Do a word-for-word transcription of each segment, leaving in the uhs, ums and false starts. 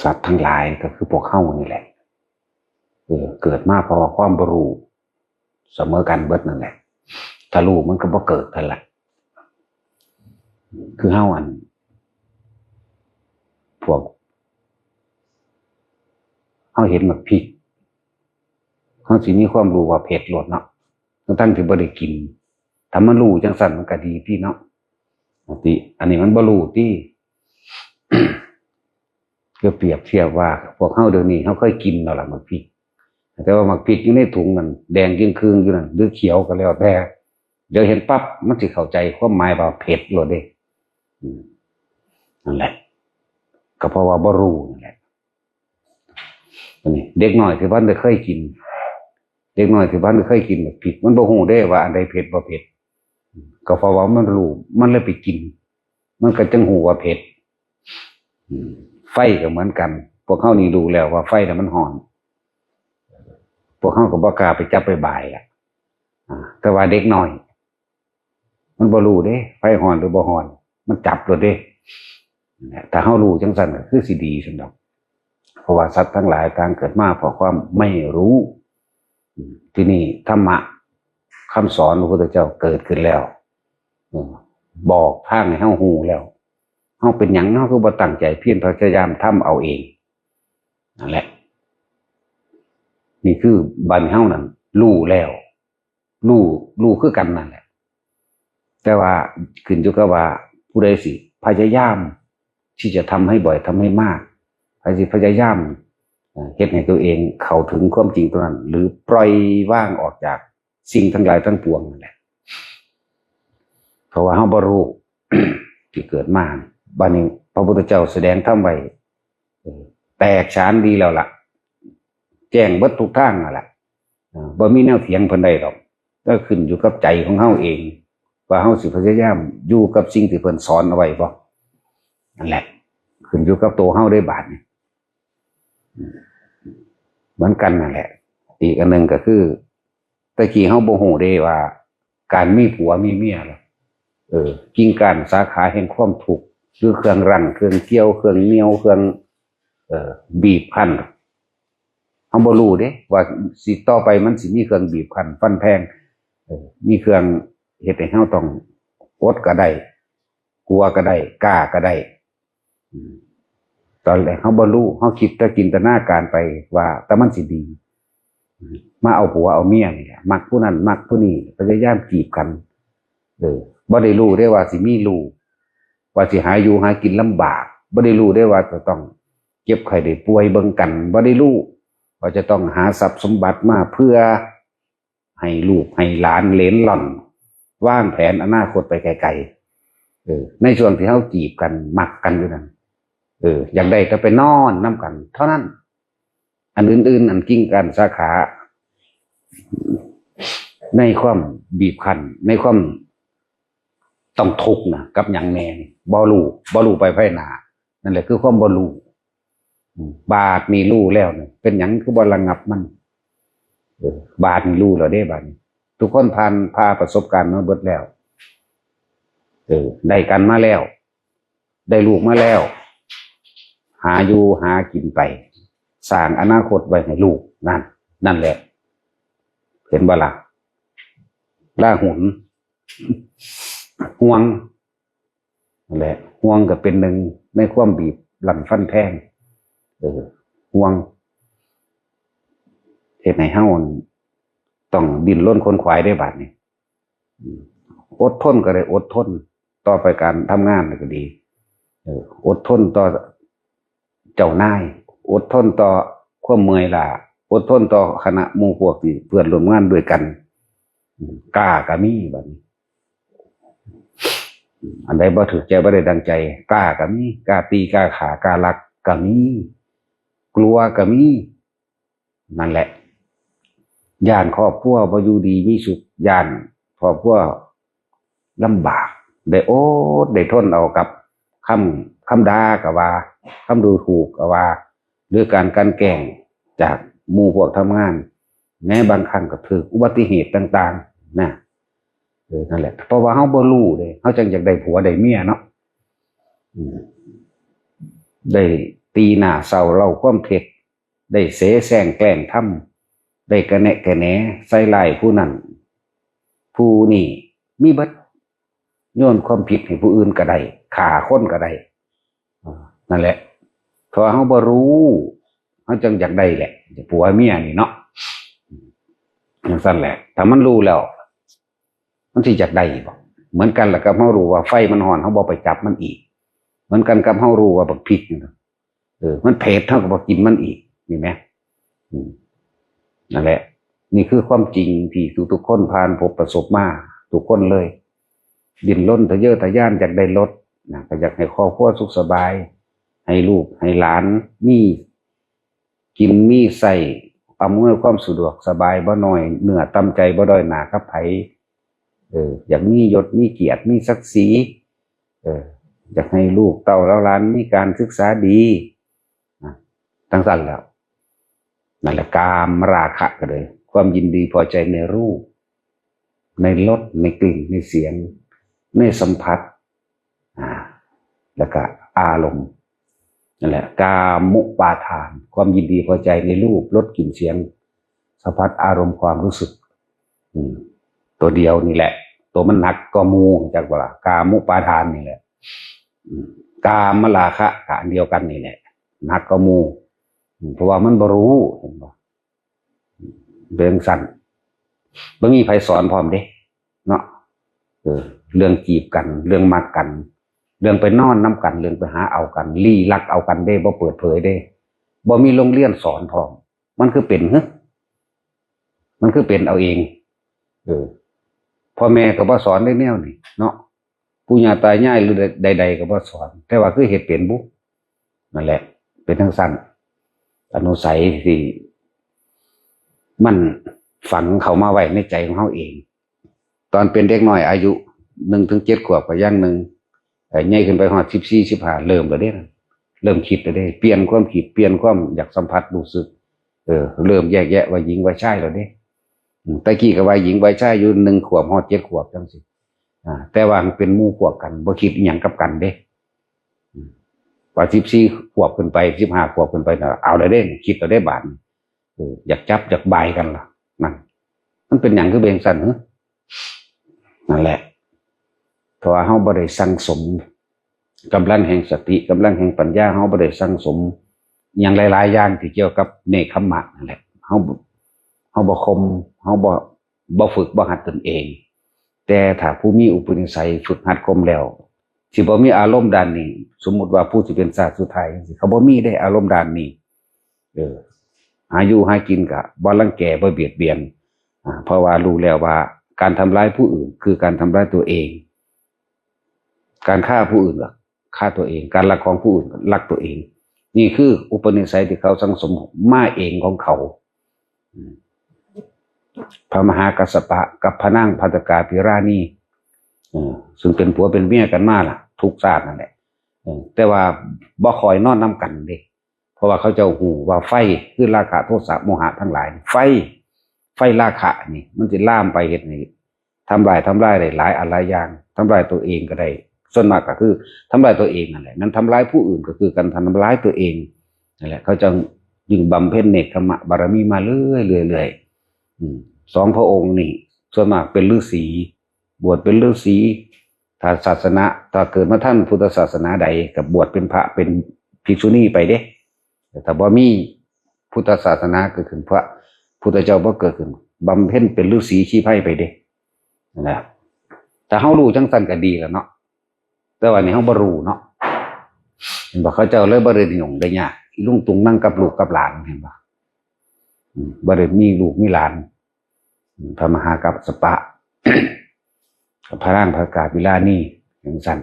สัตว์ทั้งหลายก็คือพวกเฮานี่แหละ เออ เกิดมาเพราะว่าความบ่ฮู้เสมอกันเบิดนั่นแหละ ถ้าฮู้มันก็บ่เกิดนั่นแหละ คือเฮาอัน พวกเฮาเห็นหมากพริก เฮาสิมีความรู้ว่าเผ็ดโลดเนาะ ทั้งๆที่บ่ได้กิน ถ้ามันฮู้จังซั่นมันก็ดีติเนาะ ติ อันนี้มันบ่ฮู้ติ ก็เปรียบเทียบว่าพวกเฮาเดี๋ยวนี้เฮาเคยกินแล้วล่ะหมากพริก แต่ว่าหมากพริกอยู่ในถุงนั่นแดงจึ่งครึ่งอยู่นั่น หรือเขียวก็แล้วแต่ เดี๋ยวเห็นปั๊บมันสิเข้าใจความหมายว่าเผ็ดโลดเด้ อืม นั่นแหละ ก็เพราะว่าบ่ฮู้นั่นแหละ อันนี้ เด็กน้อยที่บ่ทันได้เคยกิน เด็กน้อยที่บ่ทันได้เคยกินหมากพริก มันบ่ฮู้เด้ว่าอันใดเผ็ดบ่เผ็ด ก็เพราะว่ามันฮู้ มันเลยไปกิน มันก็จั่งฮู้ว่าเผ็ด อืม ไฟก็เหมือนกัน พวกเฮานี่ฮู้แล้วว่าไฟน่ะมันร้อน พวกเฮาก็บ่กล้าไปจับไปบ่ายล่ะ อ่า แต่ว่าเด็กน้อย มันบ่ฮู้เด้ ไฟร้อนหรือบ่ร้อน มันจับโลดเด้ นั่นแหละ ถ้าเฮาฮู้จังซั่นก็คือสิดีซั่นดอก เพราะว่าสัตว์ทั้งหลายต่างเกิดมาเพราะความไม่รู้ อืม ทีนี้ธรรมะคำสอนพระพุทธเจ้าเกิดขึ้นแล้ว อืม บอกทางให้เฮาฮู้แล้ว เฮาเป็นหยังเฮาคือบ่ตั้งใจเพียรพยายามทำเอาเอง นั่นแหละ นี่คือบัดนี้เฮานั่นฮู้แล้ว ฮู้ ฮู้คือกันนั่นแหละ แต่ว่าขึ้นอยู่กับว่าผู้ใดสิพยายามที่จะทำให้บ่อย ทำให้มาก ใครสิพยายาม เอ่อ เฮ็ดให้ตัวเองเข้าถึงความจริงตรงนั้น หรือปล่อยวางออกจากสิ่งทั้งหลายทั้งปวงนั่นแหละ เพราะว่าเฮาบ่ฮู้ ที่เกิดมา บัดนี้พระพุทธเจ้าแสดงธรรมไว้ เออ แตกฉานดีแล้วล่ะ แจ้งเบิดทุกทางนั่นแหละ เออ บ่มีแนวเถียงเพิ่นได้ดอก ก็ขึ้นอยู่กับใจของเฮาเอง ว่าเฮาสิพยายามอยู่กับสิ่งที่เพิ่นสอนเอาไว้บ่ นั่นแหละ ขึ้นอยู่กับตัวเฮาได้บาดนี้ อืม เหมือนกันนั่นแหละ อีกอันหนึ่งก็คือ แต่กี้เฮาบ่ฮู้เด้ว่า การมีผัวมีเมียล่ะ เออ กิ่งก้านสาขาแห่งความทุกข์ คือเครื่องรั้ง เครื่องเกี่ยว เครื่องเหนี่ยว เครื่อง เอ่อ บีบคั้น เฮาบ่ฮู้เด้ ว่าสิต่อไปมันสิมีเครื่องบีบคั้นฟันแทง เออ มีเครื่องเฮ็ดให้เฮาต้องอดก็ได้ กลัวก็ได้ กล้าก็ได้ อืม ตอนแรกเฮาบ่ฮู้ เฮาคิดแต่จินตนาการไปว่าแต่มันสิดี อืม มาเอาผัวเอาเมียนี่แหละ มักผู้นั้นมักผู้นี้ พยายามจีบกัน เออ บ่ได้ฮู้เด้ว่าสิมีลูก ว่าสิหาอยู่หากินลำบาก บ่ได้ฮู้เด้ว่าจะต้องเจ็บไข้ได้ป่วยเบิ่งกัน บ่ได้ฮู้ว่าจะต้องหาทรัพย์สมบัติมาเพื่อให้ลูกให้หลานเหลนหล่อน วางแผนอนาคตไปไกลๆ เออ ในช่วงที่เฮาจีบกัน มักกันอยู่นั่น เออ อยากได้ก็ไปนอนนำกัน เท่านั้น อันอื่นๆ อันกิ่งก้านสาขา ในความบีบคั้น ในความต้องทุกข์นะ กับหยังแน่นี่ บ่ฮู้ บ่ฮู้ไปภายหน้า นั่นแหละคือความบ่ฮู้ อืม บาดนี้ฮู้แล้วนี่ เป็นหยังคือบ่ระงับมัน เออ บาดนี้ฮู้แล้วเด้ บาดนี้ ทุกคนผ่าน ผ่าประสบการณ์มาเบิดแล้ว เออ ได้กันมาแล้ว ได้ลูกมาแล้ว หาอยู่หากินไป สร้างอนาคตไว้ให้ลูก นั่น นั่นแหละ เห็นบ่ล่ะ ลาหุน ห่วง นั่นแหละ ห่วงก็เป็นหนึ่งในความบีบรันฟันแทง เออ ห่วง เฮ็ดให้เฮาต้องดิ้นรนขวนขวายได้บาดนี้ อืม อดทนก็ได้อดทน ต่อไปการทำงานก็ดี เออ อดทนต่อเจ้านาย อดทนต่อความเมื่อยล้า อดทนต่อคณะหมู่พวกที่เพื่อนร่วมงานด้วยกัน อืม กล้าก็มีบัดนี้ อันใดบ่ถูกใจ บ่ได้ดังใจ กล้าก็มี กล้าตี กล้าฆ่า กล้าลักก็มี กลัวก็มี นั่นแหละ ย้านครอบครัวบ่อยู่ดีมีสุข ย้านครอบครัวลำบาก ได้อดได้ทนเอากับคำ คำด่าก็ว่า คำดูถูกก็ว่า หรือการกลั่นแกล้งจากหมู่พวกทำงาน แม้บางครั้งก็ถูกอุบัติเหตุต่างๆ นะ เออ นั่นแหละ เพราะว่าเฮาบ่ฮู้เด้ เฮาจั่งอยากได้ผัวได้เมียเนาะ อืม ได้ ตีหน้าเศร้าเล่าความเท็จ ได้เสแสร้งแกล้งทำ ได้กระแนะกระแหนใส่ร้ายผู้นั้น ผู้นี้ มีเบิด โยนความผิดให้ผู้อื่นก็ได้ ฆ่าคนก็ได้ อ่า นั่นแหละ เพราะว่าเฮาบ่รู้ เฮาจั่งอยากได้แหละ ผัวเมียนี่เนาะ จั่งซั้นแหละ ถ้ามันรู้แล้ว มันสิอยากได้บ่ เหมือนกันล่ะกับเฮารู้ว่าไฟมันร้อน เฮาบ่ไปจับมันอีก เหมือนกันกับเฮารู้ว่าบักพริกนี่นะ เออ มันเผ็ด เฮาก็บ่กินมันอีก นี่แหม อืม นั่นแหละ นี่คือความจริงที่ทุกๆคนผ่านพบประสบมา ทุกคนเลย ดิ้นรนทะเยอทะยานอยากได้รถนะ ก็อยากให้ครอบครัวสุขสบาย ให้ลูกให้หลานมีกินมีใช้ อำนวยความสะดวกสบาย บ่น้อยเนื้อต่ำใจ บ่ด้อยหน้ากับไผ เออ อยากมียศมีเกียรติ มีศักดิ์ศรี เออ อยากให้ลูกเต้าเหล่าหลานมีการศึกษาดี นะ จั่งซั้นแล้ว นั่นแหละ กามราคะก็เลย ความยินดีพอใจในรูป ในรส ในกลิ่น ในเสียง ในสัมผัส อ่า แล้วก็อารมณ์ นั่นแหละ กามุปาทาน ความยินดีพอใจในรูป รส กลิ่น เสียง สัมผัส อารมณ์ ความรู้สึก อืม ตัวเดียวนี่แหละ ตัวมันหนักกว่าหมู่ จักบ่ล่ะ กามุปาทานนี่แหละ อืม กามราคะก็อันเดียวกันนี่แหละ หนักกว่าหมู่ อืม เพราะว่ามันบ่รู้ เห็นบ่ เป็นจั่งซั้น บ่มีไผสอนพร้อมเด้ เนาะ เออ เรื่องจีบกัน เรื่องมักกัน เรื่องไปนอนนำกัน เรื่องไปหาเอากัน ลี้ลับเอากันเด้ บ่เปิดเผยเด้ บ่มีโรงเรียนสอนพร้อม มันคือเป็นหึ มันคือเป็นเอาเอง เออ พ่อแม่ก็บ่สอนได้แนวนี้เนาะ ปู่ย่าตายายหรือใดๆก็บ่สอน แต่ว่าคือเฮ็ดเป็นบุ นั่นแหละ เป็นจั่งซั้น อนุสัยที่มันฝังเข้ามาไว้ในใจของเฮาเอง ตอนเป็นเด็กน้อยอายุ หนึ่งถึงเจ็ดขวบก็อย่างหนึ่ง เอ่อ ใหญ่ขึ้นไปฮอดสิบสี่ สิบห้า เริ่มแล้วเด้ เริ่มคิดแล้วเด้ เปลี่ยนความคิด เปลี่ยนความอยากสัมผัสรู้สึก เออ เริ่มแยกแยะว่าหญิงว่าชายแล้วเด้ อืม แต่กี้ก็ว่าหญิงว่าชายอยู่ หนึ่งขวบฮอดเจ็ดขวบจั่งซี้ อ่า แต่ว่ามันเป็นหมู่พวกกัน บ่คิดอิหยังกับกันเด้ อืม ว่าสิบสี่ขวบขึ้นไป สิบห้าขวบขึ้นไปน่ะ เอาแล้วเด้ คิดแล้วเด้บาดนี้ เออ อยากจับอยากบายกันล่ะ นั่น มันเป็นหยังคือเป็นจั่งซั้นหึ นั่นแหละ เพราะว่าเฮาบ่ได้สั่งสมกำลังแห่งสติ กำลังแห่งปัญญา เฮาบ่ได้สั่งสมหยังหลายๆอย่างที่เกี่ยวกับเนกขัมมะนั่นแหละ เฮา เฮาบ่ข่ม เฮาบ่ บ่ฝึกบ่หัดตนเอง แต่ถ้าผู้มีอุปนิสัยฝึกหัดข่มแล้ว สิบ่มีอารมณ์ด้านนี้ สมมุติว่าผู้สิเป็นชาติสุดท้ายจั่งซี้ เขาบ่มีเด้อารมณ์ด้านนี้ เออ หาอยู่หากินก็บ่รังแกบ่เบียดเบียน อ่า เพราะว่ารู้แล้วว่าการทำร้ายผู้อื่นคือการทำร้ายตัวเอง การฆ่าผู้อื่นก็ฆ่าตัวเอง การลักของผู้อื่นก็ลักตัวเอง นี่คืออุปนิสัยที่เขาสั่งสมมาเองของเขา อืม พระมหากัสสปะกับพระนางภัททกาภิราณี เออ ซึ่งเป็นผัวเป็นเมียกันมาล่ะ ทุกชาตินั่นแหละ เออ แต่ว่าบ่ค่อยนอนนำกันเด้ เพราะว่าเขาเจ้าฮู้ว่าไฟคือราคะโทสะโมหะทั้งหลาย ไฟ ไฟราคะนี่มันสิลามไปเฮ็ดให้ทำลาย ทำลายได้หลายอันหลายอย่าง ทำลายตัวเองก็ได้ ส่วนมากก็คือทำลายตัวเองนั่นแหละ นั้นทำลายผู้อื่นก็คือการทำลายตัวเองนั่นแหละ เขาจะยิ่งบำเพ็ญเนกขัมมะบารมีมาเรื่อยๆ เรื่อยๆ อืม สองพระองค์นี่ส่วนมากเป็นฤาษี บวชเป็นฤาษี ถ้าศาสนา ถ้าเกิดมาทันพุทธศาสนาใดก็บวชเป็นพระเป็นภิกษุณีไปเด้ แต่ถ้าบ่มีพุทธศาสนาเกิดขึ้น พระพุทธเจ้าบ่เกิดขึ้น บำเพ็ญเป็นฤาษีชีไพรไปเด้ นั่นแหละ ถ้าเฮารู้จั่งซั้นก็ดีแล้วเนาะ แต่ว่านี่เฮาบ่รู้เนาะ เห็นบ่ เขาเจ้าเลยบ่ได้ยุ่งได้ยาก อีลุงตุงนั่งกับลูกกับหลาน เห็นบ่ อืม บ่ได้มีลูกมีหลาน อืม พระมหากัสสปะ กับพระนางภัททกาภิราณี จั่งซั้น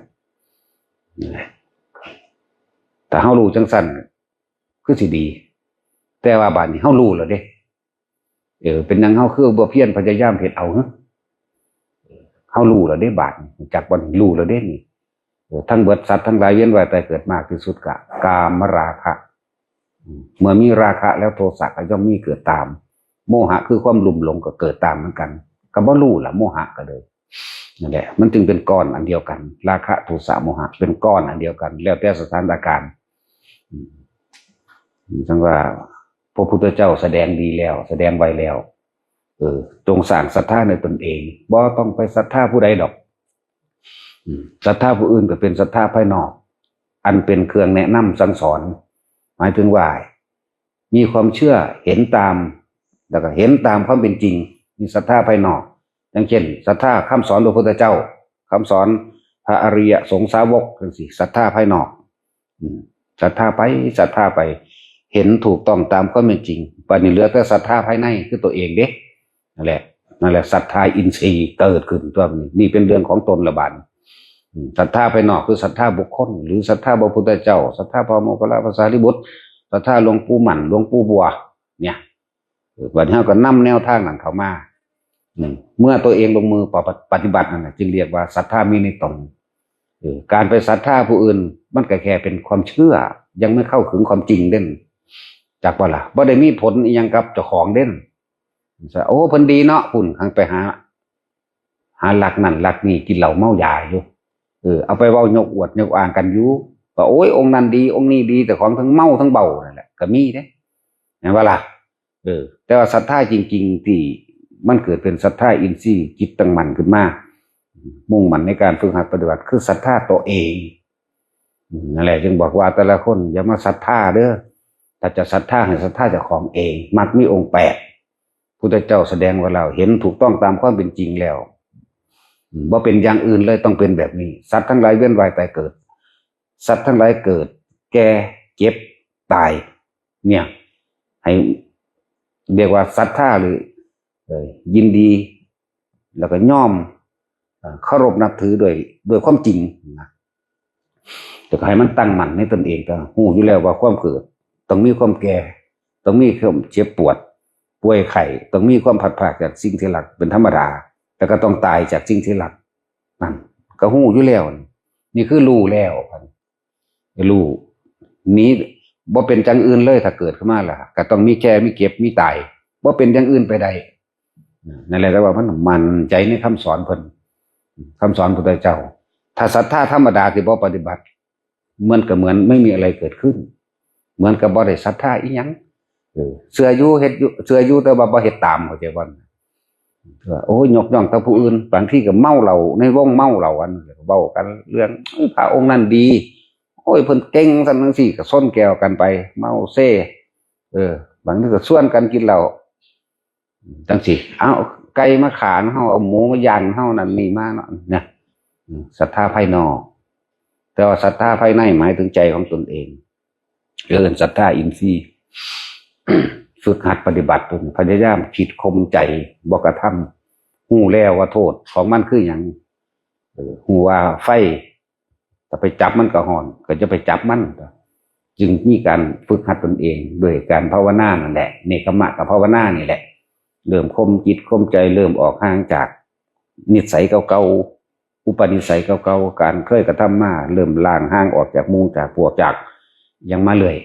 นั่นแหละ ถ้าเฮารู้จั่งซั้น คือสิดี แต่ว่าบาดนี้เฮารู้แล้วเด้ เออ เป็นหยังเฮาคือบ่เพียรพยายามเฮ็ดเอาหึ เฮารู้แล้วเด้บาดนี้ รู้จักบ่นี่ รู้แล้วเด้นี่ เออ ทั้งเบิดสัตว์ทั้งหลายเวียนว่ายตายเกิดมากที่สุดก็กามราคะ อืม เมื่อมีราคะแล้วโทสะก็ย่อมมีเกิดตาม โมหะคือความลุ่มหลงก็เกิดตามเหมือนกัน ก็บ่รู้ล่ะ โมหะก็เลย นั่นแหละ มันจึงเป็นก้อนอันเดียวกัน ราคะ โทสะ โมหะ เป็นก้อนอันเดียวกัน แล้วแต่สถานการณ์ อืม จั่งว่าพระพุทธเจ้าแสดงดีแล้ว แสดงไว้แล้ว เออ จงสร้างศรัทธาในตนเอง บ่ต้องไปศรัทธาผู้ใดดอก อืม ศรัทธาผู้อื่นก็เป็นศรัทธาภายนอก อันเป็นเครื่องแนะนำสั่งสอน หมายถึงว่า มีความเชื่อเห็นตาม แล้วก็เห็นตามความเป็นจริง มีศรัทธาภายนอก อย่างเช่น ศรัทธาคำสอนพระพุทธเจ้า คำสอนพระอริยสงฆ์สาวกจั่งซี้ ศรัทธาภายนอก อืม ศรัทธาไป ศรัทธาไป เห็นถูกต้องตามความเป็นจริง บัดนี้เหลือแต่ศรัทธาภายในคือตัวเองเด้ นั่นแหละ นั่นแหละ ศรัทธาอินทรีย์เกิดขึ้นตัวนี้ นี่เป็นเรื่องของตนละบาดนี้ อืม ศรัทธาภายนอกคือศรัทธาบุคคล หรือศรัทธาพระพุทธเจ้า ศรัทธาพระโมคคัลลาภาษารีบุตร ศรัทธาหลวงปู่มั่น หลวงปู่บัว เนี่ย เออ บัดนี้เราก็นำแนวทางนั้นเข้ามา อืม เมื่อตัวเองลงมือปฏิบัตินั่นน่ะ จึงเรียกว่าศรัทธามีในตน เออ การไปศรัทธาผู้อื่น มันก็แค่เป็นความเชื่อ ยังไม่เข้าถึงความจริงเด่น จักบ่ล่ะ บ่ได้มีผลอิหยังกับเจ้าของเด่น โอ้ เพิ่นดีเนาะ พุ่นหังไปหา หาลักนั่นลักนี่ กินเหล้าเมายาอยู่ เออ เอาไปเว้ายกอวดยกอ้างกันอยู่ ว่าโอ้ย องค์นั้นดี องค์นี้ดี แต่ของทั้งเมาทั้งเบานั่นแหละ ก็มีเด้ แม่นบ่ล่ะ เออ แต่ว่าศรัทธาจริงๆ ที่มันเกิดเป็นศรัทธาอินทรีย์ จิตตั้งมั่นขึ้นมา มุ่งมั่นในการฝึกหัดปฏิบัติ คือศรัทธาตัวเอง อืม นั่นแหละ จึงบอกว่าแต่ละคนอย่ามาศรัทธาเด้อ ถ้าจะศรัทธาให้ศรัทธาเจ้าของเอง มรรคมีองค์แปด พุทธเจ้าแสดงไว้แล้ว เห็นถูกต้องตามความเป็นจริงแล้ว อืม บ่เป็นอย่างอื่นเลย ต้องเป็นแบบนี้ สัตว์ทั้งหลายเวียนว่ายตายเกิด สัตว์ทั้งหลายเกิด แก่ เจ็บ ตาย เนี่ย ให้เรียกว่าศรัทธาหรือ เอ่อ ยินดี แล้วก็ยอม เอ่อ เคารพนับถือด้วย ด้วยความจริงนะ แต่ก็ให้มันตั้งมั่นในตนเอง ก็ฮู้อยู่แล้วว่าความเกิด ต้องมีความแก่ ต้องมีความเจ็บปวด ป่วยไข้ ต้องมีความพลัดพรากจากสิ่งที่รัก เป็นธรรมดา แล้วก็ต้องตายจากสิ่งที่รัก นั่น ก็ฮู้อยู่แล้ว นี่คือรู้แล้ว รู้ หนี บ่เป็นจั่งอื่นเลย ถ้าเกิดขึ้นมาแล้ว ก็ต้องมีแก่ มีเจ็บ มีตาย บ่เป็นอย่างอื่นไปได้ นั่นแหละ แต่ว่ามันมั่นใจในคำสอนเพิ่น คำสอนพุทธเจ้า ถ้าศรัทธาธรรมดาที่บ่ปฏิบัติ เหมือนกับเหมือนไม่มีอะไรเกิดขึ้น เหมือนกับบ่ได้ศรัทธาอีหยัง เออ เชื่ออยู่ เฮ็ดอยู่ เชื่ออยู่ แต่ว่าบ่เฮ็ดตาม เข้าใจบ่ ว่า โอ้ย ยกย่องแต่ผู้อื่น บางทีก็เมาเหล้า ในวงเมาเหล้ากัน เว้ากันเรื่อง เอ้ย พระองค์นั้นดี โอ้ย เพิ่นเก่ง ซั่นจั่งซี้ ก็ชนแก้วกันไป เมาเซ เออ บางทีก็ชวนกันกินเหล้า จั่งซี้ เอาไก่มาฆ่าเฮา เอาหมูมาย่างเฮา นั่นนี่มาเนาะ นะ อืม ศรัทธาภายนอก แต่ว่าศรัทธาภายในหมายถึงใจของตนเอง เอิ้นศรัทธาอินทรีย์ ฝึกหัดปฏิบัติตน พยายามคิดข่มใจ บ่กระทำ ฮู้แล้วว่าโทษของมันคือหยัง เออ ฮู้ว่าไฟ ถ้าไปจับมันก็ฮ้อน ก็จะไปจับมัน จึงมีการฝึกหัดตนเอง ด้วยการภาวนานั่นแหละ เนกขัมมะกับภาวนานี่แหละ เริ่มข่มจิตข่มใจ เริ่มออกห่างจากนิสัยเก่าๆ อุปนิสัยเก่าๆ การเคยกระทำมา เริ่มล้างห่างออกจากหมู่จากพวก จากหยังมาเรื่อย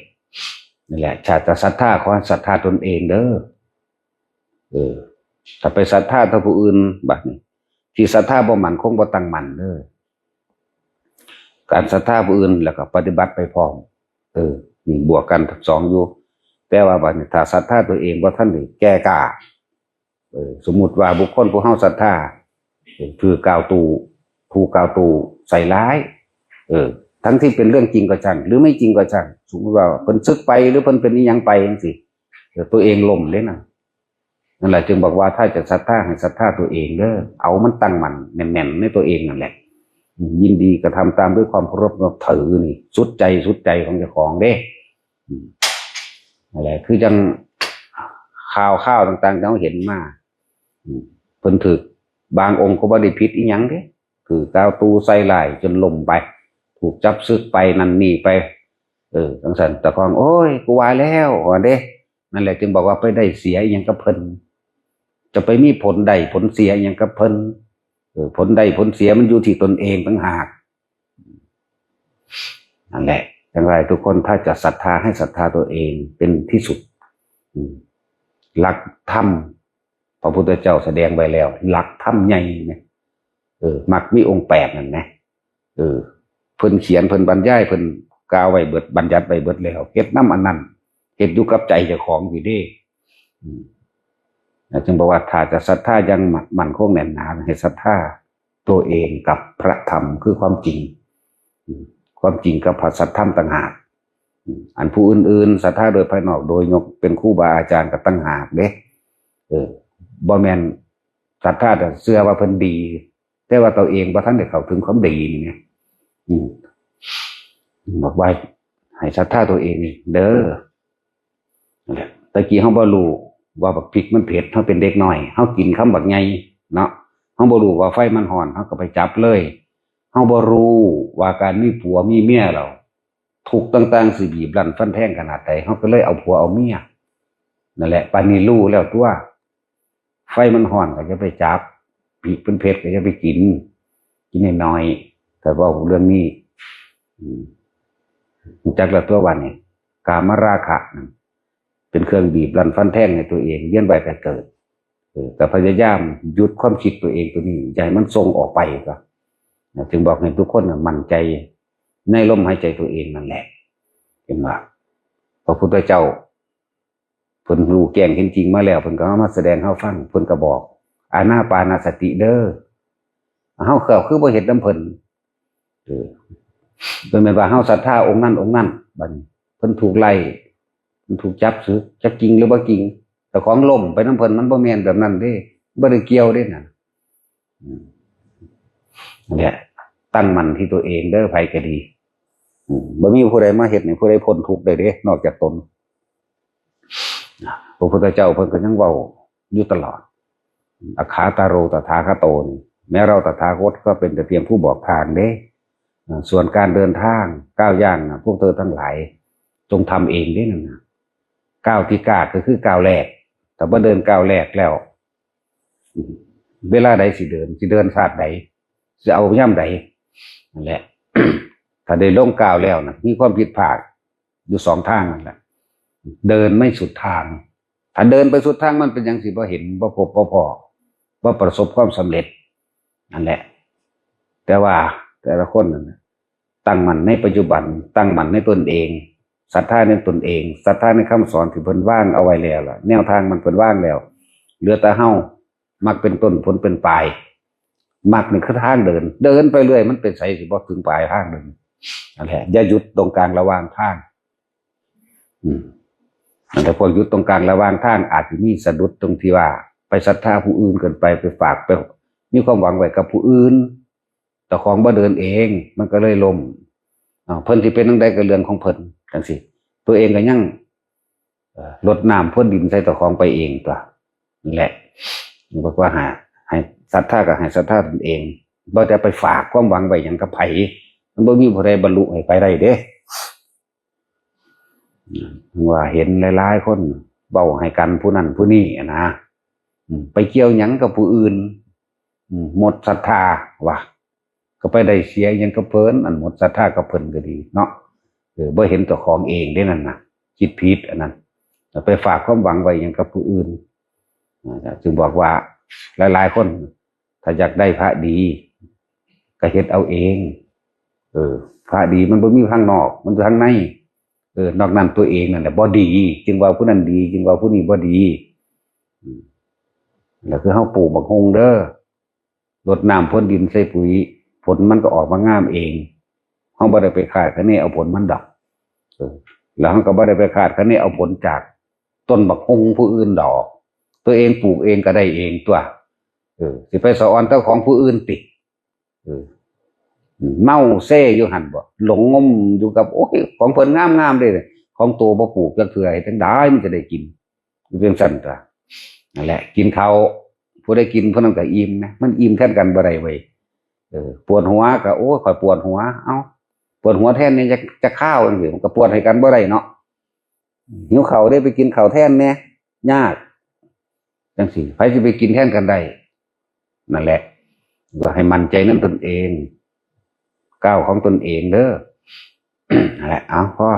นั่นแหละ ถ้าจะศรัทธา ขอให้ศรัทธาตนเองเด้อ เออ ถ้าไปศรัทธาแต่ผู้อื่น บัดนี้ ที่ศรัทธาบ่มั่นคง บ่ตั้งมั่นเด้อ การศรัทธาผู้อื่นแล้วก็ปฏิบัติไปพร้อม เออ นี่บวกกันทั้งสองอยู่ แต่ว่าบัดนี้ ถ้าศรัทธาตัวเองบ่ทันได้แก่กล้า เออ สมมุติว่าบุคคลผู้เฮาศรัทธา เออ ถือกล่าวตู่ ถูกกล่าวตู่ใส่ร้าย เออ ทั้งที่เป็นเรื่องจริงก็ช่าง หรือไม่จริงก็ช่าง สมมุติว่าเพิ่นสึกไป หรือเพิ่นเป็นอิหยังไปจั่งซี้ เออ ตัวเองล้มเด้นะ นั่นแหละ จึงบอกว่าถ้าจะศรัทธาให้ศรัทธาตัวเองเด้อ เอามันตั้งมั่นแน่นๆ ในตัวเองนั่นแหละ อืม ยินดีกระทำตามด้วยความเคารพนับถือนี่ สุดใจสุดใจของเจ้าของเด้ อืม นั่นแหละ คือจั่งข่าวๆ ต่างๆ ที่เราเห็นมา อืม เพิ่นถืก บางองค์ก็บ่ได้ผิดอิหยังเด้ ถืกกล่าวตู่ใส่ร้ายจนล้มไป ถูกจับสึกไปนั่นนี่ไป เออ จั่งซั่น เจ้าของ โอ้ย กูว่าแล้ว ว่าเด้ นั่นแหละ จึงบอกว่าไปได้เสียอิหยังกับเพิ่น จะไปมีผลได้ผลเสียอิหยังกับเพิ่น เออ ผลได้ผลเสียมันอยู่ที่ตนเองต่างหาก นั่นแหละ จั่งใดทุกคนถ้าจะศรัทธาให้ศรัทธาตัวเองเป็นที่สุด อืม หลักธรรม พระพุทธเจ้าแสดงไว้แล้ว หลักธรรมใหญ่เนี่ย เออ มรรคมีองค์แปดนั่นนะ เออ เพิ่นเขียน เพิ่นบรรยาย เพิ่นกล่าวไว้เบิด บัญญัติไว้เบิดแล้ว เฮ็ดนำอันนั้น ฮ็ดอยู่กับใจเจ้าของอยู่เด้ อืม แล้วจึงบอกว่าถ้าจะศรัทธาอย่างมั่นคงแน่นหนา ให้ศรัทธาตัวเองกับพระธรรมคือความจริง อืม ความจริงกับพระสัทธรรมต่างหาก อืม อันผู้อื่นๆ ศรัทธาโดยภายนอก โดยยกเป็นครูบาอาจารย์ก็ต่างหากเด้ เออ บ่แม่นศรัทธาแต่เชื่อว่าเพิ่นดี แต่ว่าตัวเองบ่ทันได้เข้าถึงความดีนี่นะ อืม บอกว่าให้ศรัทธาตัวเองเด้อ นั่นแหละ ตะกี้เฮาบ่รู้ว่าบักพริกมันเผ็ด เฮาเป็นเด็กน้อย เฮากินคำบักใหญ่เนาะ เฮาบ่รู้ว่าไฟมันร้อน เฮาก็ไปจับเลย เฮาบ่รู้ว่าการมีผัวมีเมียแล้ว ทุกข์ต่างๆ สิบีบรั้นฟันแทงขนาดใด เฮาก็เลยเอาผัวเอาเมีย นั่นแหละ ปานนี้รู้แล้วตัว ไฟมันร้อนก็อย่าไปจับ พริกมันเผ็ดก็อย่าไปกิน กินน้อยๆ แต่เว้าเรื่องนี้ อืม รู้จักแล้วตัวว่านี่ กามราคะนั่น เป็นเครื่องบีบรั้นฟันแทงให้ตัวเอง เวียนว่ายแต่เกิด เออ แต่พยายามหยุดความคิดตัวเองตัวนี้ อย่าให้มันส่งออกไปก็นะ จึงบอกให้ทุกคนน่ะมั่นใจในลมหายใจตัวเองนั่นแหละ เห็นบ่ พระพุทธเจ้า เพิ่นรู้แจ้งเห็นจริงมาแล้ว เพิ่นก็เอามาแสดงให้เฮาฟัง เพิ่นก็บอก อานาปานสติเด้อ เฮาคือ คือบ่เฮ็ดนำเพิ่น เออ บ่แม่นว่าเฮาศรัทธาองค์นั้นองค์นั้น บัดนี้เพิ่นถูกไล่ เพิ่นถูกจับสึก จักจริงหรือบ่จริง เจ้าของล้มไปนำเพิ่น มันบ่แม่นแบบนั้นเด้ บ่ได้เกี่ยวเด้นั่น อืม นั่นแหละ ตั้งมั่นที่ตัวเองเด้อ ไผก็ดี อืม บ่มีผู้ใดมาเฮ็ดให้ผู้ใดพ้นทุกข์ได้เด้ นอกจากตน พระพุทธเจ้าเพิ่นก็ยังเว้าอยู่ตลอด อักขาตาโรตถาคโตนี่ แม้เราตถาคตก็เป็นแต่เพียงผู้บอกทางเด้ อ่า ส่วนการเดินทางก้าวย่างนะ พวกเธอทั้งหลายจงทำเองเด้นั่นนะ ก้าวที่กล้าก็คือก้าวแรก แต่ว่าเดินก้าวแรกแล้ว เวลาใดสิเดิน สิเดินชาติใด สิเอายามใด นั่นแหละ ถ้าได้ลงก้าวแล้วนะ มีความผิดพลาดอยู่สองทางนั่นแหละ เดินไม่สุดทาง ถ้าเดินไปสุดทางมันเป็นหยังสิบ่เห็น บ่พบ บ่พ้อ บ่ประสบความสำเร็จ นั่นแหละ แต่ว่าแต่ละคนนั่นน่ะ ตั้งมั่นในปัจจุบัน ตั้งมั่นในตนเอง ศรัทธาในตนเอง ศรัทธาในคำสอนที่เพิ่นวางเอาไว้แล้วล่ะ แนวทางมันเพิ่นวางแล้ว เหลือแต่เฮา มรรคเป็นต้น ผลเป็นปลาย มรรคนี่คือทางเดิน เดินไปเรื่อย มันเป็นไสสิบ่ถึงปลายทางเลย นั่นแหละ อย่าหยุดตรงกลางระหว่างทาง อืม นั่นแหละ พวกหยุดตรงกลางระหว่างทาง อาจจะมีสะดุดตรงที่ว่า ไปศรัทธาผู้อื่นเกินไป ไปฝาก ไปมีความหวังไว้กับผู้อื่น เจ้าของบ่เดินเอง มันก็เลยล้ม อ่า เพิ่นสิเป็นจั่งใดก็เรื่องของเพิ่น จั่งซี้ ตัวเองก็ยัง เอ่อ รดน้ำพรวนดินใส่เจ้าของไปเองตั๊ว นั่นแหละ บอกว่าให้ ให้ศรัทธาก็ให้ศรัทธาตนเอง บ่ได้ไปฝากความหวังไว้หยังกับไผ มันบ่มีผู้ใดบรรลุให้ไผได้เด้ ว่าเห็นหลายๆคนเว้าให้กันผู้นั้นผู้นี้อะนะ อืม ไปเกี่ยวหยังกับผู้อื่น อืม หมดศรัทธาว่ะ ก็ไปได้เสียหยังกับเพิ่น อันหมดศรัทธากับเพิ่นก็ดีเนาะ เออ บ่เห็นเจ้าของเองเด้นั่นน่ะ คิดผิดอันนั้น แล้วไปฝากความหวังไว้หยังกับผู้อื่น อ่า จึงบอกว่าหลายๆคน ถ้าอยากได้พระดี ก็เฮ็ดเอาเอง เออ พระดีมันบ่มีข้างนอก มันอยู่ข้างใน เออ นอกนั้นตัวเองนั่นแหละบ่ดี จึงว่าผู้นั้นดี จึงว่าผู้นี้บ่ดี อืม แล้วคือเฮาปลูกบักฮุ่งเด้อ รดน้ำพรวนดินใส่ปุ๋ย ผลมันก็ออกมางามเอง เฮาบ่ได้ไปคาดคะเนเอาผลมันดอก เออ แล้วเฮาก็บ่ได้ไปคาดคะเนเอาผลจากต้นบักฮุ่งผู้อื่นดอก ตัวเองปลูกเองก็ได้เองตั๊ว เออ สิไปสะออนแต่ของผู้อื่นติ เออ เมาเซอยู่หั่นบ่ หลงงมอยู่กับ โอ้ย ของเพิ่นงามๆเด้ ของโตบ่ปลูกจักเทื่อ เฮ็ดจั่งใดมันจะได้กิน อยู่จั่งซั่นตั๊ว นั่นแหละ กินข้าว ผู้ใดกินผู้นั้นก็อิ่มนะ มันอิ่มแทนกันบ่ได้เว้ย เออ ปวดหัวก็ โอ้ย ข้อยปวดหัว เอ้า ปวดหัวแทนนี่จะ จะคาวจั่งซี้ มันก็ปวดให้กันบ่ได้เนาะ หิวข้าวเด้ ไปกินข้าวแทนแหน่ ยาก จั่งซี้ ไผสิไปกินแทนกันได้ นั่นแหละ ก็ให้มั่นใจนำตนเอง ก้าวของตนเองเด้อ นั่นแหละ เอา พอ